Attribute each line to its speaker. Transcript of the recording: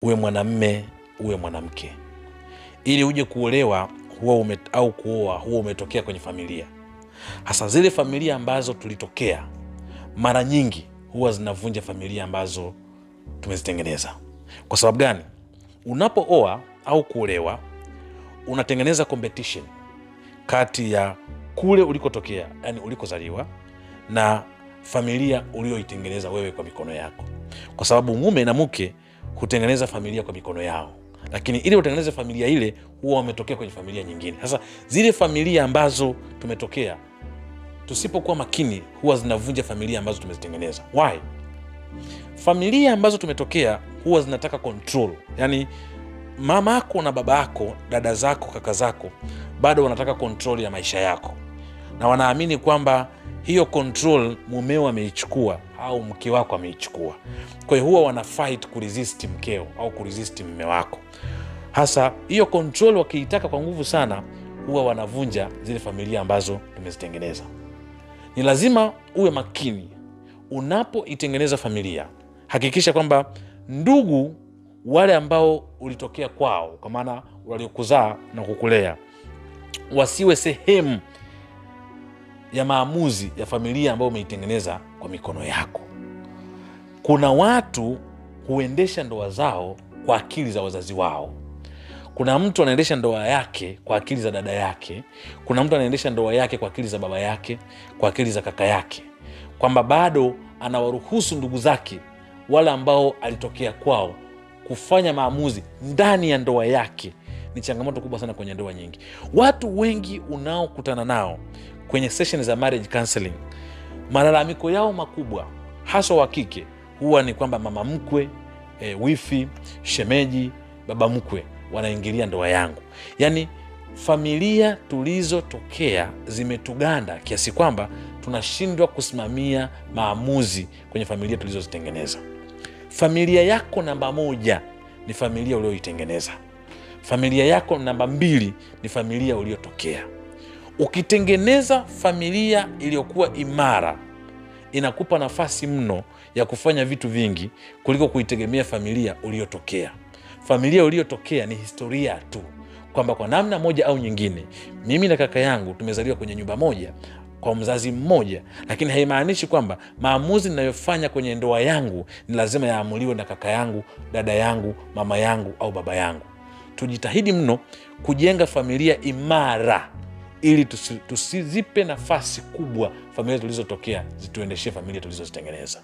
Speaker 1: Uwe mwanamme uwe mwanamke, ili uje kuolewa huwa au kuoa huwa umetokea kwenye familia. Hasa zile familia ambazo tulitokea, mara nyingi huwa zinavunja familia ambazo tumezitengeneza. Kwa sababu gani? Unapooa au kuolewa, unatengeneza competition kati ya kule ulikotokea, yani ulikozaliwa, na familia ulioitengeneza wewe kwa mikono yako, kwa sababu mume na mke hutengeneza familia kwa mikono yao, lakini ili utengeneze familia ile huwa wametokea kwenye familia nyingine. Sasa zile familia ambazo tumetokea, tusipokuwa makini, huwa zinavunja familia ambazo tumezitengeneza. Why? Familia ambazo tumetokea huwa zinataka control, yani mama yako na baba yako, dada zako, kaka zako bado wanataka control ya maisha yako, na wanaamini kwamba hiyo control mumeo ameichukua au mke wako ameichukua. Kwa hiyo huwa wana fight kuresist mkeo au kuresist mume wako. Hasa hiyo control wakiitaka kwa nguvu sana, huwa wanavunja zile familia ambazo tumezitengeneza. Ni lazima uwe makini unapoitengeneza familia, hakikisha kwamba ndugu wale ambao ulitokea kwao, kwa maana waliokuzaa na kukulea, wasiwe sehemu ya maamuzi ya familia ambayo umeitengeneza kwa mikono yako. Kuna watu huendesha ndoa zao kwa akili za wazazi wao. Kuna mtu anaendesha ndoa yake kwa akili za dada yake. Kuna mtu anaendesha ndoa yake kwa akili za baba yake, kwa akili za kaka yake, kwamba bado anawaruhusu ndugu zake wale ambao alitokea kwao kufanya maamuzi ndani ya ndoa yake. Ni changamoto kubwa sana kwenye ndoa nyingi. Watu wengi unaokutana nao kwenye session za marriage counseling, malalamiko yao makubwa haswa wa kike huwa ni kwamba mama mkwe, wifi, shemeji, baba mkwe wanaingilia ndoa yangu. Yaani familia tulizotokea zimetuganda kiasi kwamba tunashindwa kusimamia maamuzi kwenye familia tulizozitengeneza. Familia yako namba moja ni familia ulioitengeneza. Familia yako namba mbili ni familia uliyotokea. Ukitengeneza familia iliyokuwa imara, inakupa nafasi mno ya kufanya vitu vingi kuliko kuitegemea familia uliyotokea. Familia uliyotokea ni historia tu, kwamba kwa namna moja au nyingine, mimi na kaka yangu tumezaliwa kwenye nyumba moja kwa mzazi mmoja, lakini haimaanishi kwamba maamuzi ninayofanya kwenye ndoa yangu ni lazima yaamuliwe na kaka yangu, dada yangu, mama yangu au baba yangu. Tujitahidi mno kujenga familia imara ili tusizipe nafasi kubwa familia tulizotokea zituendeshee familia tulizozitengeneza.